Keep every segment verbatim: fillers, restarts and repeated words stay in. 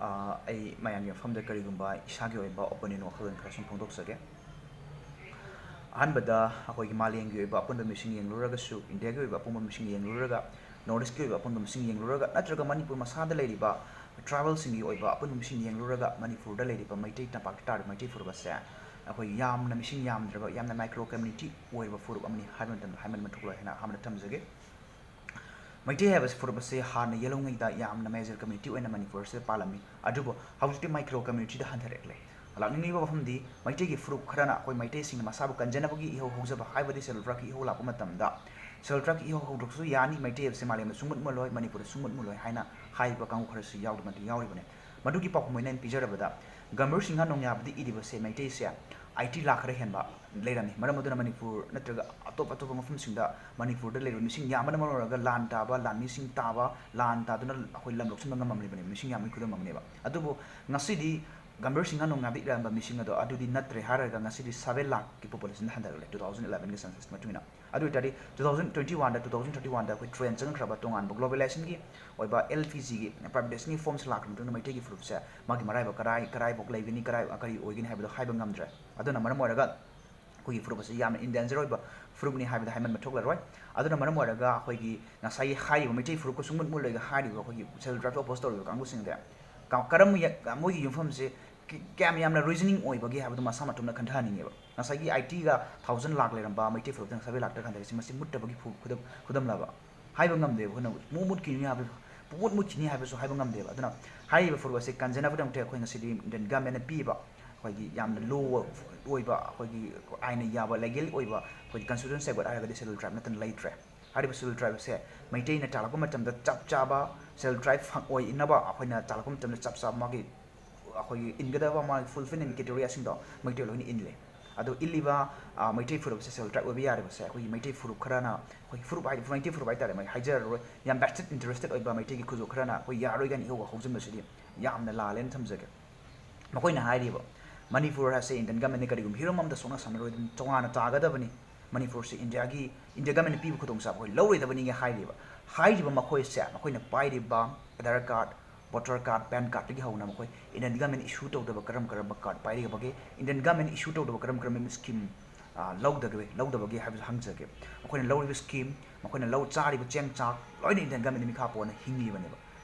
ꯑ, ꯑꯩ ꯃꯌꯥꯝꯒꯤ ꯃꯐꯝꯗ ꯀꯔꯤꯒꯨꯝꯕ ꯏꯁꯥꯒꯤ ꯑꯣꯏꯕ opinion, ꯋꯥꯈꯜꯂꯣꯟ ꯈꯔ ꯁꯨꯝ ꯐꯣꯡꯗꯣꯛꯆꯒꯦ꯫ ꯑꯍꯥꯟꯕꯗ, ꯑꯩꯈꯣꯏꯒꯤ ꯃꯥꯂꯦꯝꯒꯤ ꯑꯣꯏꯕ ꯑꯄꯨꯟꯕ ꯃꯤꯁꯤꯡ ꯌꯦꯡꯂꯨꯔꯒꯁꯨ, ꯏꯟꯗꯤꯌꯥꯒꯤ ꯑꯣꯏꯕ ꯑꯄꯨꯟꯕ ꯃꯤꯁꯤꯡ ꯌꯦꯡꯂꯨꯔꯒ, North East-ꯀꯤ ꯑꯣꯏꯕ ꯑꯄꯨꯟꯕ ꯃꯤꯁꯤꯡ ꯌꯦꯡꯂꯨꯔꯒ, ꯅꯠꯇ꯭ꯔꯒ ꯃꯅꯤꯄꯨꯔ ꯃꯁꯥꯗ ꯂꯩꯔꯤꯕ tribal-ꯁꯤꯡꯒꯤ ꯑꯣꯏꯕ ꯑꯄꯨꯟꯕ ꯃꯤꯁꯤꯡ ꯌꯦꯡꯂꯨꯔꯒ, ꯃꯅꯤꯄꯨꯔꯗ ꯂꯩꯔꯤꯕ ꯃꯩꯇꯩ ꯇꯝꯄꯥꯛꯇ ꯇꯥꯔꯤꯕ ꯃꯩꯇꯩ ꯐꯨꯔꯨꯞ ꯑꯁꯦ ꯑꯩꯈꯣꯏ ꯌꯥꯝꯅ ꯃꯤꯁꯤꯡ ꯌꯥꯝꯗ꯭ꯔꯕ, ꯌꯥꯝꯅ micro community ꯑꯣꯏꯔꯕ ꯐꯨꯔꯨꯞ ꯑꯃꯅꯤ ꯍꯥꯏꯕ ꯃꯇꯝꯗ ꯍꯥꯏꯃꯟꯕ ꯊꯣꯛꯂꯣꯏ ꯍꯥꯏꯅ ꯑꯍꯥꯟꯕꯗ ꯊꯝꯖꯒꯦ꯫ ꯃꯩꯇꯩ ꯍꯥꯏꯕꯁꯤ ꯐꯨꯔꯨꯞ ꯑꯁꯤ ꯍꯥꯟꯅ ꯌꯦꯜꯍꯧꯉꯩꯗ ꯌꯥꯝꯅ major community ꯑꯣꯏꯅ ꯃꯅꯤꯄꯨꯔꯁꯤꯗ ꯄꯥꯜꯂꯝꯃꯤ꯫ ꯑꯗꯨꯕꯨ ꯍꯧꯖꯤꯛꯇꯤ micro community-ꯗ ꯍꯟꯊꯔꯛꯂꯦ꯫ ꯂꯥꯛꯅꯤꯡꯂꯤꯕ ꯋꯥꯐꯝꯗꯤ, ꯃꯩꯇꯩꯒꯤ ꯐꯨꯔꯨꯞ ꯈꯔꯅ ꯑꯩꯈꯣꯏ ꯃꯩꯇꯩꯁꯤꯡꯅ ꯃꯁꯥꯕꯨ ꯀꯟꯖꯅꯕꯒꯤ ꯏꯍꯧ ꯍꯧꯖꯕ ꯍꯥꯏꯕꯗꯤ scheduled tribe-ꯀꯤ ꯏꯍꯧ ꯂꯥꯛꯄ ꯃꯇꯝꯗ, scheduled tribe-ꯀꯤ ꯏꯍꯧ ꯍꯧꯗ꯭ꯔꯁꯨ ꯌꯥꯅꯤ, ꯃꯩꯇꯩ ꯍꯥꯏꯕꯁꯤ ꯃꯥꯂꯦꯝꯗ ꯁꯨꯡꯃꯨꯠ ꯃꯨꯠꯂꯣꯏ, ꯃꯅꯤꯄꯨꯔꯗ ꯁꯨꯡꯃꯨꯠ ꯃꯨꯠꯂꯣꯏ ꯍꯥꯏꯅ ꯍꯥꯏꯕ ꯀꯥꯡꯕꯨ ꯈꯔꯁꯨ ꯌꯥꯎꯗꯨꯅ ꯌꯥꯎꯔꯤꯕꯅꯤ꯫ ꯃꯗꯨꯒꯤ ꯄꯥꯎꯈꯨꯝ ꯑꯣꯏꯅ ꯑꯩꯅ ꯄꯤꯖꯔꯕꯗ, ꯒꯝꯚꯤꯔ ꯁꯤꯡꯍ ꯅꯣꯡꯌꯥꯕꯗ ꯏꯔꯤꯕꯁꯦ ꯃꯩꯇꯩꯁꯦ eighty ꯂꯥꯈ ꯈꯔ ꯍꯦꯟꯕ ꯂꯩꯔꯝꯃꯤ꯫ ꯃꯔꯝ ꯑꯗꯨꯅ ꯃꯅꯤꯄꯨꯔ ꯅꯠꯇ꯭ꯔꯒ ꯑꯇꯣꯞ ꯑꯇꯣꯞꯄ ꯃꯐꯝꯁꯤꯡꯗ ꯃꯅꯤꯄꯨꯔꯗ ꯂꯩꯔꯤꯕ ꯃꯤꯁꯤꯡ ꯌꯥꯝꯕꯅ ꯃꯔꯝ ꯑꯣꯏꯔꯒ ꯂꯥꯟ ꯇꯥꯕ, ꯂꯥꯟꯃꯤꯁꯤꯡ ꯇꯥꯕ, ꯂꯥꯟ ꯇꯥꯗꯨꯅ ꯑꯩꯈꯣꯏ ꯂꯝ ꯂꯧꯁꯤꯟꯕ ꯉꯝꯃꯝꯂꯤꯕꯅꯤ, ꯃꯤꯁꯤꯡ ꯌꯥꯝꯕꯒꯤ ꯈꯨꯗꯝ ꯑꯃꯅꯦꯕ꯫ ꯑꯗꯨꯕꯨ ꯉꯁꯤꯗꯤ ꯒꯝꯚꯤꯔ ꯁꯤꯡꯍ ꯅꯣꯡꯌꯥꯕꯗ ꯏꯔꯝꯕ ꯃꯤꯁꯤꯡ ꯑꯗꯣ ꯑꯗꯨꯗꯤ ꯅꯠꯇ꯭ꯔꯦ ꯍꯥꯏꯔꯒ ꯉꯁꯤꯗꯤ seven ꯂꯥꯈꯀꯤ population ꯍꯟꯊꯔꯛꯂꯦ, two thousand eleven-ꯒꯤ census ꯃꯇꯨꯡ ꯏꯟꯅ꯫ ꯑꯗꯨ ꯑꯣꯏꯇꯥꯔꯗꯤ two thousand twenty-one-ꯗ, two thousand thirty-one-ꯗ ꯑꯩꯈꯣꯏ trend ꯆꯪꯈ꯭ꯔꯕ ꯇꯣꯉꯥꯟꯕ globalization-ꯒꯤ ꯑꯣꯏꯕ L P G-ꯒꯤ privatization-ꯒꯤ forms ꯂꯥꯛꯈ꯭ꯔ ꯃꯇꯨꯡꯗ ꯃꯩꯇꯩꯒꯤ ꯐꯨꯔꯨꯞꯁꯦ ꯃꯥꯒꯤ ꯃꯔꯥꯏꯕꯛ ꯀꯔꯥꯏ, ꯀꯔꯥꯏꯐꯥꯎ ꯂꯩꯒꯅꯤ, ꯀꯔꯥꯏ, ꯀꯔꯤ ꯑꯣꯏꯒꯅꯤ ꯍꯥꯏꯕꯗꯣ ꯍꯥꯏꯕ ꯉꯝꯗ꯭ꯔꯦ꯫ ꯑꯗꯨꯅ ꯃꯔꯝ ꯑꯣꯏꯔꯒ ꯑꯩꯈꯣꯏꯒꯤ ꯐꯨꯔꯨꯞ ꯑꯁꯤ ꯌꯥꯝꯅ endanger ꯑꯣꯏꯕ ꯐꯨꯔꯨꯞꯅꯤ ꯍꯥꯏꯕꯗ ꯍꯥꯏꯃꯟꯕ ꯊꯣꯛꯂꯔꯣꯏ꯫ ꯑꯗꯨꯅ ꯃꯔꯝ ꯑꯣꯏꯔꯒ ꯑꯩꯈꯣꯏꯒꯤ ꯉꯁꯥꯏꯒꯤ ꯍꯥꯏꯔꯤꯕ ꯃꯩꯇꯩ ꯐꯨꯔꯨꯞꯀ ꯁꯨꯡꯃꯨꯠ ꯃꯨꯠꯂꯣꯏꯒ ꯍꯥꯏꯔꯤꯕ ꯑꯩꯈꯣꯏꯒꯤ scheduled tribe oppose ꯇꯧꯔꯤꯕ ꯀꯥꯡꯕꯨꯁꯤꯡꯗꯤ ꯀ-, ꯀꯔꯝꯕ ꯌ-, ꯃꯣꯏꯒꯤ ꯌꯨꯝꯐꯝꯁꯦ ꯀ-, ꯀꯌꯥꯝ ꯌꯥꯝꯅ reasoning ꯑꯣꯏꯕꯒꯦ ꯍꯥꯏꯕꯗꯨ ꯃꯁꯥ ꯃꯇꯣꯝꯇ ꯈꯟꯊꯍꯟꯅꯤꯡꯉꯦꯕ꯫ ꯉꯁꯥꯏꯒꯤ eighty-ꯒ thousand ꯂꯥꯛ ꯂꯩꯔꯝꯕ ꯃꯩꯇꯩ ꯐꯨꯔꯨꯞꯇ seven ꯂꯥꯛꯇ ꯍꯟꯊꯔꯤꯁꯤ, ꯃꯁꯤ ꯃꯨꯠꯇꯕꯒꯤ ꯐꯨ-, ꯈꯨꯗꯝ, ꯈꯨꯗꯝꯂꯕ? ꯍꯥꯏꯕ ꯉꯝꯗꯦꯕ꯫ ꯑꯩꯈꯣꯏꯅ ꯃꯨ-, ꯃꯨꯠꯈꯤꯅꯤ ꯍꯥꯏꯕ, ꯄꯨꯡꯃꯨꯠ ꯃꯨꯠꯈꯤꯅꯤ ꯍꯥꯏꯕꯁꯨ ꯍꯥꯏꯕ ꯉꯝꯗꯦꯕ꯫ ꯑꯗꯨꯅ ꯍꯥꯏꯔꯤꯕ ꯐꯨꯔꯨꯞ ꯑꯁꯤ ꯀꯟꯖꯅꯕꯒꯤꯗꯃꯛꯇ ꯑꯩꯈꯣꯏ ꯉꯁꯤꯗꯤ Indian government-ꯅ ꯄꯤꯕ ꯑꯩꯈꯣꯏꯒꯤ ꯌꯥꯝꯅ low ꯑꯣꯏꯕ, ꯑꯩꯈꯣꯏꯒꯤ ꯑꯥꯏꯟꯅ ꯌꯥꯕ, legal ꯑꯣꯏꯕ ꯑꯩꯈꯣꯏꯒꯤ constitution safeguard ꯍꯥꯏꯔꯒꯗꯤ scheduled tribe ꯅꯠꯇꯅ ꯂꯩꯇ꯭ꯔꯦ꯫ ꯍꯥꯏꯔꯤꯕ scheduled tribe ꯑꯁꯦ ꯃꯩꯇꯩꯅ ꯇꯥꯜꯂꯛꯄ ꯃꯇꯝꯗ ꯆꯞ ꯆꯥꯕ scheduled tribe ꯐꯪ-, ꯑꯣꯏꯅꯕ ꯑꯩꯈꯣꯏꯅ ꯇꯥꯜꯂꯛꯄ ꯃꯇꯝꯗ ꯆꯞ ꯆꯥꯕ ꯃꯥꯒꯤ, ꯑꯩꯈꯣꯏꯒꯤ ꯏꯟꯒꯗꯕ ꯃꯥꯒꯤ fulfillment criteria-ꯁꯤꯡꯗꯣ ꯃꯩꯇꯩ ꯂꯣꯏꯅ ꯏꯜꯂꯦ꯫ ꯑꯗꯣ ꯏꯜꯂꯤꯕ, ꯑ, ꯃꯩꯇꯩ ꯐꯨꯔꯨꯞꯁꯦ scheduled tribe ꯑꯣꯏꯕ ꯌꯥꯔꯤꯕꯁꯦ ꯑꯩꯈꯣꯏꯒꯤ ꯃꯩꯇꯩ ꯐꯨꯔꯨꯞ ꯈꯔꯅ, ꯑꯩꯈꯣꯏꯒꯤ ꯐꯨꯔꯨꯞ ꯍꯥꯏꯗꯤ ꯃꯩꯇꯩ ꯐꯨꯔꯨꯞ ꯍꯥꯏꯇꯥꯔꯦ, ꯃꯣꯏ ꯍꯥꯏꯖꯔꯔꯣꯏ, ꯌꯥꯝ vested interested ꯑꯣꯏꯕ ꯃꯩꯇꯩꯒꯤ ꯈꯨꯖꯣꯞ ꯈꯔꯅ ꯑꯩꯈꯣꯏ ꯌꯥꯔꯣꯏ ꯀꯥꯏꯅ ꯏꯍꯧ ꯍꯧꯖꯤꯟꯕꯁꯤꯗꯤ ꯌꯥꯝꯅ ꯂꯥꯜꯂꯦꯅ ꯊꯝꯖꯒꯦ꯫ ꯃꯈꯣꯏꯅ ꯍꯥꯏꯔꯤꯕ ꯃꯅꯤꯄꯨꯔ ꯑꯁꯦ Indian government-ꯅ ꯀꯔꯤꯒꯨꯝꯕ ꯍꯤꯔꯝ ꯑꯃꯗ ꯁꯣꯛꯅ ꯁꯝꯅꯔꯣꯏꯗꯕꯅꯤ, ꯇꯣꯉꯥꯟꯅ ꯇꯥꯒꯗꯕꯅꯤ, ꯃꯅꯤꯄꯨꯔꯁꯦ ꯏꯟꯗꯤꯌꯥꯒꯤ, India government-ꯅ ꯄꯤꯕ ꯈꯨꯗꯣꯡꯆꯥꯕ ꯑꯩꯈꯣꯏ ꯂꯧꯔꯣꯏꯗꯕꯅꯤꯒ ꯍꯥꯏꯔꯤꯕ꯫ ꯍꯥꯏꯔꯤꯕ ꯃꯈꯣꯏꯁꯦ, ꯃꯈꯣꯏꯅ ꯄꯥꯏꯔꯤꯕ Aadhaar card, voter card, PAN ꯀꯥꯔꯗꯇꯒꯤ ꯍꯧꯅ ꯃꯈꯣꯏ ꯏꯟꯗꯤꯌꯟ ꯒꯃꯦꯟ ꯏꯁꯨ ꯇꯧꯗꯕ ꯀꯔꯝ ꯀꯔꯝꯕ ꯀꯥꯔꯗ ꯄꯥꯏꯔꯤꯕꯒꯦ, ꯏꯟꯗꯤꯌꯟ ꯒꯃꯦꯟ ꯏꯁꯨ ꯇꯧꯗꯕ ꯀꯔꯝ ꯀꯔꯝꯕ ꯁ꯭ꯀꯤꯝ ꯂꯧꯗꯒꯦ, ꯂꯧꯗꯕꯒꯦ ꯍꯥꯏꯕꯗꯨ ꯍꯪꯖꯒꯦ꯫ ꯃꯈꯣꯏꯅ ꯂꯧꯔꯤꯕ ꯁ꯭ꯀꯤꯝ, ꯃꯈꯣꯏꯅ ꯂꯧ ꯆꯥꯔꯤꯕ ꯆꯦꯡ ꯆꯥꯛ ꯂꯣꯏꯅ ꯏꯟꯗꯤꯌꯟ ꯒꯃꯦꯟꯒꯤ ꯃꯤꯈꯥ ꯄꯣꯟꯅ ꯍꯤꯡꯉꯤꯕꯅꯦꯕ꯫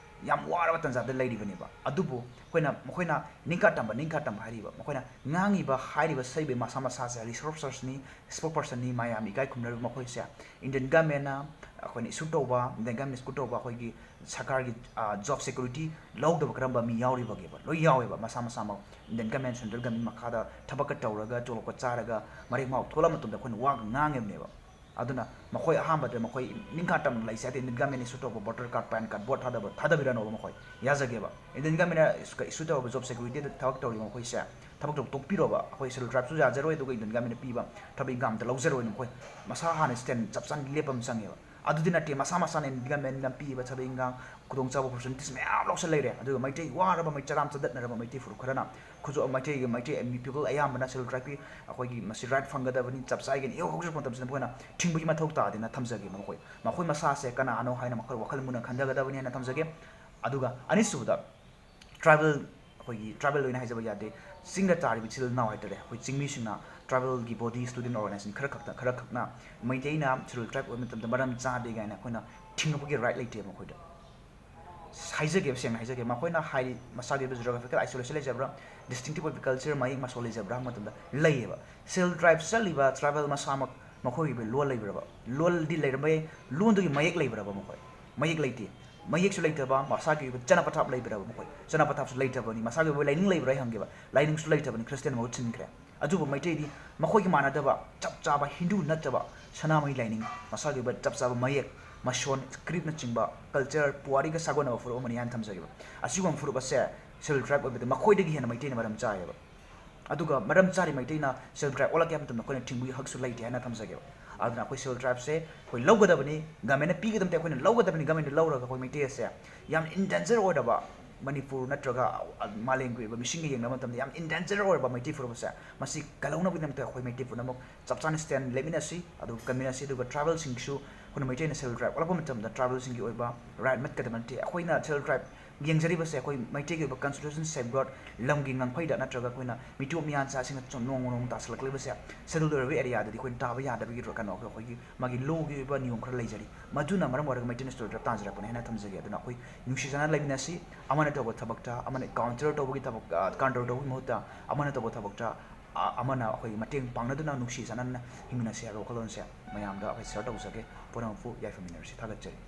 ꯌꯥꯝ ꯋꯥꯔꯕ ꯇꯥꯟꯖꯥꯗ ꯂꯩꯔꯤꯕꯅꯦꯕ꯫ ꯑꯗꯨꯕꯨ ꯑꯩꯈꯣꯏꯅ, ꯃꯈꯣꯏꯅ ꯅꯤꯡꯈꯥ ꯇꯝꯕ, ꯅꯤꯡꯈꯥ ꯇꯝꯕ ꯍꯥꯏꯔꯤꯕ, ꯃꯈꯣꯏꯅ ꯉꯥꯡꯉꯤꯕ, ꯍꯥꯏꯔꯤꯕ, ꯁꯛꯏꯕ ꯃꯁꯥ ꯃꯁꯥꯁꯦ ꯔꯤꯁꯣꯔꯁ ꯄꯔꯁꯟꯅꯤ, ꯁ꯭ꯄꯣꯛ ꯄꯔꯁꯟꯅꯤ, ꯃꯌꯥꯝ ꯏꯀꯥꯏ ꯈꯨꯝꯅꯔꯤꯕ ꯃꯈꯣꯏꯁꯦ ꯏꯟꯗꯤꯌꯟ ꯒꯃꯦꯟꯅ, ꯑꯩꯈꯣꯏꯅ ꯏꯁꯨ ꯇꯧꯕ, ꯏꯟꯗꯤꯌꯟ ꯒꯃꯦꯟꯅ ꯏꯁꯨ ꯇꯧꯕ ꯑꯩꯈꯣꯏꯒꯤ ꯁꯔꯀꯥꯔꯒꯤ, ꯑ, ꯖꯣꯕ ꯁꯦꯀ꯭ꯌꯨꯔꯤꯇꯤ ꯂꯧꯗꯕ ꯀꯔꯝꯕ ꯃꯤ ꯌꯥꯎꯔꯤꯕꯒꯦꯕ? ꯂꯣꯏ ꯌꯥꯎꯋꯦꯕ꯫ ꯃꯁꯥ ꯃꯁꯥꯃꯛ ꯏꯟꯗꯤꯌꯟ ꯒꯃꯦꯟ, ꯁꯦꯟꯇ꯭ꯔꯦꯜ ꯒꯃꯦꯟ ꯃꯈꯥꯗ ꯊꯕꯛꯀ ꯇꯧꯔꯒ ꯇꯣꯂꯣꯞꯀ ꯆꯥꯔꯒ ꯃꯔꯦꯛ ꯃꯍꯥꯎ ꯊꯣꯛꯂꯛꯑ ꯃꯇꯝꯗ ꯑꯩꯈꯣꯏꯅ ꯋꯥꯒ ꯉꯥꯡꯉꯦꯕꯅꯦꯕ꯫ ꯑꯗꯨꯅ ꯃꯈꯣꯏ ꯑꯍꯥꯟꯕꯗ ꯃꯈꯣꯏ ꯅꯤꯡꯈꯥ ꯇꯝꯅ ꯂꯩꯁꯦ ꯍꯥꯏꯗꯤ ꯏꯟꯗꯤꯌꯟ ꯒꯃꯦꯟꯅ ꯏꯁꯨ ꯇꯧꯕ voter card, PAN card, vote ꯊꯥꯗꯕ, ꯊꯥꯗꯕꯤꯔꯅꯣꯕ ꯃꯈꯣꯏ꯫ ꯌꯥꯖꯒꯦꯕ꯫ ꯏꯟꯗꯤꯌꯟ ꯒꯃꯦꯟꯅ ꯏꯁꯨ ꯇꯧꯔꯕ ꯖꯣꯕ ꯁꯦꯀ꯭ꯌꯨꯔꯤꯇꯤꯗ ꯊꯕꯛ ꯇꯧꯔꯤꯕ ꯃꯈꯣꯏꯁꯦ ꯊꯕꯛꯇꯣ ꯇꯣꯛꯄꯤꯔꯣꯕ꯫ ꯑꯩꯈꯣꯏ ꯁꯦꯗꯨꯜ ꯇ꯭ꯔꯥꯏꯕꯁꯨ ꯌꯥꯖꯔꯣꯏ, ꯑꯗꯨꯒ ꯏꯟꯗꯤꯌꯟ ꯒꯃꯦꯟꯅ ꯄꯤꯕ ꯊꯕꯛ ꯏꯟꯀꯝ ꯑꯝꯇ ꯂꯧꯖꯔꯣꯏꯅ ꯃꯈꯣꯏ ꯃꯁꯥ ꯍꯥꯟꯅ ꯁ꯭ꯇꯦꯟ ꯆꯞ ꯆꯥꯅ ꯂꯦꯞꯄ ꯑꯃ ꯆꯪꯉꯦꯕ꯫ ꯑꯗꯨꯗꯤ ꯅꯠꯇꯦ, ꯃꯁꯥ ꯃꯁꯥꯅ ꯏꯟꯗꯤꯌꯟ ꯒꯃꯦꯟꯅ ꯄꯤꯕ ꯊꯕꯛ ꯏꯟꯈꯥꯡ, ꯈꯨꯗꯣꯡꯆꯥꯕ, ꯑꯣꯄꯣꯔꯆꯨꯅꯤꯇꯤꯁ ꯃꯌꯥꯝ ꯂꯧꯁꯤꯜ ꯂꯩꯔꯦ꯫ ꯑꯗꯨꯒ ꯃꯩꯇꯩ ꯋꯥꯔꯕ, ꯃꯩ ꯆꯔꯥ ꯑꯃ ꯆꯗꯠꯅꯔꯕ ꯃꯩꯇꯩ ꯐꯨꯔꯨꯞ ꯈꯔꯅ ꯈꯨꯠꯁꯨ ꯃꯩꯇꯩꯒꯤ, ꯃꯩꯇꯩ ꯃꯤ ꯄꯤꯄꯜ ꯑꯌꯥꯝꯕꯅ ꯁꯦꯗꯨꯜ ꯇ꯭ꯔꯥꯏꯕꯀꯤ ꯑꯩꯈꯣꯏꯒꯤ ꯃꯁꯤ ꯔꯥꯏꯠ ꯐꯪꯒꯗꯕꯅꯤ, ꯆꯞ ꯆꯥꯏꯒꯅꯤ, ꯏꯍꯧ ꯍꯧꯖꯔꯛꯄ ꯃꯇꯝꯁꯤꯗ ꯃꯈꯣꯏꯅ ꯊꯤꯡꯕꯒꯤ ꯃꯊꯧ ꯇꯥꯗꯦꯅ ꯊꯝꯖꯒꯦ꯫ ꯃꯈꯣꯏ, ꯃꯈꯣꯏ ꯃꯁꯥꯁꯦ ꯀꯅꯥꯅꯣ ꯍꯥꯏꯅ ꯃꯈꯣꯏ ꯋꯥꯈꯜ ꯃꯨꯟꯅ ꯈꯟꯊꯒꯗꯕꯅꯤ ꯍꯥꯏꯅ ꯊꯝꯖꯒꯦ꯫ ꯑꯗꯨꯒ ꯑꯅꯤꯁꯨꯕꯗ, ꯇ꯭ꯔꯥꯏꯕꯦꯜ, ꯑꯩꯈꯣꯏꯒꯤ ꯇ꯭ꯔꯥꯏꯕꯦꯜ ꯑꯣꯏꯅ ꯍꯥꯏꯖꯕ ꯌꯥꯗꯦ, ꯆꯤꯡꯗ ꯇꯥꯔꯤꯕ ꯏꯆꯤꯜ ꯏꯅꯥꯎ ꯍꯥꯏꯇꯥꯔꯦ, ꯑꯩꯈꯣꯏ ꯆꯤꯡꯃꯤꯁꯤꯡꯅ ꯇ꯭ꯔꯥꯏꯕꯦꯜꯒꯤ ꯕꯣꯗꯤ, ꯁ꯭ꯇꯨꯗꯦꯟ ꯑꯣꯔꯒꯅꯥꯏꯖꯦꯁꯟ ꯈꯔ ꯈꯛꯇ, ꯈꯔ ꯈꯛꯅ ꯃꯩꯇꯩꯅ ꯁꯦꯗꯨꯜ ꯇ꯭ꯔꯥꯏꯕ ꯑꯣꯏꯕ ꯃꯇꯝꯗ ꯃꯔꯝ ꯆꯥꯗꯦ ꯀꯥꯏꯅ ꯑꯩꯈꯣꯏꯅ ꯊꯤꯡꯉꯛꯄꯒꯤ ꯔꯥꯏꯠ ꯂꯩꯇꯦꯕ ꯃꯈꯣꯏꯗ꯫ ꯍꯥꯏꯖꯒꯦꯕ, ꯁꯦꯡꯅ ꯍꯥꯏꯖꯒꯦ, ꯃꯈꯣꯏꯅ ꯍꯥꯏꯔꯤ ꯃꯁꯥꯒꯤ ꯑꯣꯏꯕ ꯖꯤꯑꯣꯒ꯭ꯔꯥꯐꯤꯀꯦꯜ ꯑꯥꯏꯁꯣꯂꯦꯁꯟ ꯂꯩꯖꯕ꯭ꯔꯥ, ꯗꯤꯁꯇꯤꯡꯇꯤꯞ ꯑꯣꯏꯕ ꯀꯜꯆꯔ, ꯃꯌꯦꯛ ꯃꯁꯣꯟ ꯂꯩꯖꯕ꯭ꯔꯥ ꯍꯥꯏꯕ ꯃꯇꯝꯗ ꯂꯩꯌꯦꯕ꯫ ꯁꯦꯗꯨꯜ ꯇ꯭ꯔꯥꯏꯕ ꯆꯠꯂꯤꯕ ꯇ꯭ꯔꯥꯏꯕꯦꯜ ꯃꯁꯥꯃꯛ ꯃꯈꯣꯏꯒꯤ ꯑꯣꯏꯕ ꯂꯣꯜ ꯂꯩꯕ꯭ꯔꯕ? ꯂꯣꯜꯗꯤ ꯂꯩꯔꯝꯕ ꯌꯥꯏ, ꯂꯣꯟꯗꯨꯒꯤ ꯃꯌꯦꯛ ꯂꯩꯕ꯭ꯔꯕ ꯃꯈꯣꯏ? ꯃꯌꯦꯛ ꯂꯩꯇꯦ꯫ ꯃꯌꯦꯛꯁꯨ ꯂꯩꯇꯕ, ꯃꯁꯥꯒꯤ ꯑꯣꯏꯕ ꯆꯠꯅ ꯄꯊꯥꯞ ꯂꯩꯕ꯭ꯔꯕ ꯃꯈꯣꯏ? ꯆꯠꯅ ꯄꯊꯥꯞꯁꯨ ꯂꯩꯇꯕꯅꯤ꯫ ꯃꯁꯥꯒꯤ ꯑꯣꯏꯕ ꯂꯥꯏꯅꯤꯡ ꯂꯩꯕ꯭ꯔꯥ ꯑꯩ ꯍꯪꯒꯦꯕ? ꯂꯥꯏꯅꯤꯡꯁꯨ ꯂꯩꯇꯕꯅꯤ, ꯈ꯭ꯔꯤꯁꯇꯤꯌꯥꯟ ꯃꯍꯨꯠ ꯁꯤꯟꯈ꯭ꯔꯦ꯫ ꯑꯗꯨꯕꯨ ꯃꯩꯇꯩꯗꯤ ꯃꯈꯣꯏꯒꯤ ꯃꯥꯟꯅꯗꯕ, ꯆꯞ ꯆꯥꯕ ꯍꯤꯟꯗꯨ ꯅꯠꯇꯕ ꯁꯅꯥꯃꯍꯤ ꯂꯥꯏꯅꯤꯡ, ꯃꯁꯥꯒꯤ ꯑꯣꯏꯕ ꯆꯞ ꯆꯥꯕ ꯃꯌꯦꯛ, ꯃꯁꯣꯟ, ꯁ꯭ꯀ꯭ꯔꯤꯞꯅꯆꯤꯡꯕ, ꯀꯜꯆꯔ, ꯄꯨꯋꯥꯔꯤꯒ ꯁꯥꯒꯣꯟꯅꯕ ꯐꯨꯔꯨꯞ ꯑꯃꯅꯤ ꯍꯥꯏꯅ ꯊꯝꯖꯒꯦꯕ꯫ ꯑꯁꯤꯒꯨꯝꯕ ꯐꯨꯔꯨꯞ ꯑꯁꯦ ꯁꯦꯗꯨꯜ ꯇ꯭ꯔꯥꯏꯕ ꯑꯣꯏꯕꯗ ꯃꯈꯣꯏꯗꯒꯤ ꯍꯦꯟꯅ ꯃꯩꯇꯩꯅ ꯃꯔꯝ ꯆꯥꯏꯌꯦꯕ꯫ ꯑꯗꯨꯒ ꯃꯔꯝ ꯆꯥꯔꯤ ꯃꯩꯇꯩꯅ ꯁꯦꯗꯨꯜ ꯇ꯭ꯔꯥꯏꯕ ꯑꯣꯜꯂꯛꯀꯦ ꯍꯥꯏꯕ ꯃꯇꯝꯗ ꯑꯩꯈꯣꯏꯅ ꯊꯤꯡꯕꯒꯤ ꯍꯛꯁꯨ ꯂꯩꯇꯦ ꯍꯥꯏꯅ ꯊꯝꯖꯒꯦꯕ꯫ ꯑꯗꯨꯅ ꯑꯩꯈꯣꯏ ꯁꯦꯗꯨꯜ ꯇ꯭ꯔꯥꯏꯕꯁꯦ ꯑꯩꯈꯣꯏ ꯂꯧꯒꯗꯕꯅꯤ, ꯒꯃꯦꯟꯅ ꯄꯤꯒꯗꯕ ꯅꯠꯇꯦ, ꯑꯩꯈꯣꯏꯅ ꯂꯧꯒꯗꯕꯅꯤ꯫ ꯒꯃꯦꯟꯅ ꯂꯧꯔꯒ ꯑꯩꯈꯣꯏ ꯃꯩꯇꯩ ꯑꯁꯦ ꯌꯥꯝ ꯏꯟ ꯗꯦꯟꯖꯔ ꯑꯣꯏꯔꯕ, ꯃꯅꯤꯄꯨꯔ ꯅꯠꯇ꯭ꯔꯒ ꯃꯥꯂꯦꯝꯒꯤ ꯑꯣꯏꯕ ꯃꯤꯁꯤꯡꯒ ꯌꯦꯡꯅꯕ ꯃꯇꯝꯗ ꯌꯥꯝ ꯏꯟ ꯗꯦꯟꯖꯔ ꯑꯣꯏꯔꯕ ꯃꯩꯇꯩ ꯐꯨꯔꯨꯞ ꯑꯁꯦ, ꯃꯁꯤ ꯀꯜꯍꯧꯅꯕꯒꯤꯗꯃꯛꯇ ꯑꯩꯈꯣꯏ ꯃꯩꯇꯩ ꯄꯨꯝꯅꯃꯛ ꯆꯞ ꯆꯥꯅ ꯁ꯭ꯇꯦꯟ ꯂꯦꯞꯃꯤꯟꯅꯁꯤ, ꯑꯗꯨꯒ ꯀꯟꯃꯤꯟꯅꯁꯤ, ꯑꯗꯨꯒ ꯇ꯭ꯔꯥꯏꯕꯦꯜꯁꯤꯡꯁꯨ ꯑꯩꯈꯣꯏꯅ ꯃꯩꯇꯩꯅ Scheduled Tribe ꯑꯣꯜꯂꯛꯄ ꯃꯇꯝꯗ tribalꯁꯤꯡꯒꯤ ꯑꯣꯏꯕ right ꯃꯠꯀꯗꯕ ꯅꯠꯇꯦ꯫ ꯑꯩꯈꯣꯏꯅ Scheduled Tribe ꯌꯦꯡꯖꯔꯤꯕꯁꯦ ꯑꯩꯈꯣꯏ ꯃꯩꯇꯩꯒꯤ ꯑꯣꯏꯕ constitution safeguard, ꯂꯝꯒꯤ ꯉꯝꯈꯩꯗ ꯅꯠꯇ꯭ꯔꯒ ꯑꯩꯈꯣꯏꯅ ꯃꯤꯇꯣꯞ ꯃꯤꯌꯥꯟꯆꯥꯁꯤꯡꯅ ꯆꯣ-, ꯅꯣꯡꯃ ꯅꯣꯡꯃ ꯇꯥꯁꯜꯂꯛꯂꯤꯕꯁꯦ scheduled ꯑꯣꯏꯔꯕ areaꯗꯗꯤ ꯑꯩꯈꯣꯏꯅ ꯇꯥꯕ ꯌꯥꯗꯕꯒꯤ ꯀꯩꯅꯣ ꯑꯩꯈꯣꯏꯒꯤ ꯃꯥꯒꯤ lawꯒꯤ ꯑꯣꯏꯕ ꯅꯤꯌꯣꯝ ꯈꯔ ꯂꯩꯖꯔꯤ꯫ ꯃꯗꯨꯅ ꯃꯔꯝ ꯑꯣꯏꯔꯒ ꯃꯩꯇꯩꯅ Scheduled Tribe ꯇꯥꯟꯖꯔꯛꯄꯅꯦ ꯍꯥꯏꯅ ꯊꯝꯖꯒꯦ꯫ ꯑꯗꯨꯅ ꯑꯩꯈꯣꯏ ꯅꯨꯡꯁꯤ ꯆꯥꯟꯅꯅ ꯂꯩꯃꯤꯟꯅꯁꯤ, ꯑꯃꯅ ꯇꯧꯕ ꯊꯕꯛꯇ ꯑꯃꯅ counter ꯇꯧꯕꯒꯤ ꯊꯕꯛ, ꯑ, counter ꯇꯧꯕꯒꯤ ꯃꯍꯨꯠꯇ ꯑꯃꯅ ꯇꯧꯕ ꯊꯕꯛꯇ, ꯑ, ꯑꯃꯅ ꯑꯩꯈꯣꯏ ꯃꯇꯦꯡ ꯄꯥꯡꯅꯗꯨꯅ ꯅꯨꯡꯁꯤ ꯆꯥꯟꯅꯅ ꯍꯤꯡꯃꯤꯟꯅꯁꯤ ꯍꯥꯏꯕ ꯋꯥꯈꯜꯂꯣꯟꯁꯦ ꯃꯌꯥꯝꯗ ꯑꯩꯈꯣꯏ share ꯇꯧꯖꯒꯦ꯫ ꯄꯨꯝꯅꯃꯛꯄꯨ ꯌꯥꯏꯐꯃꯤꯟꯅꯔꯁꯤ꯫ ꯊꯥꯒꯠꯆꯔꯤ꯫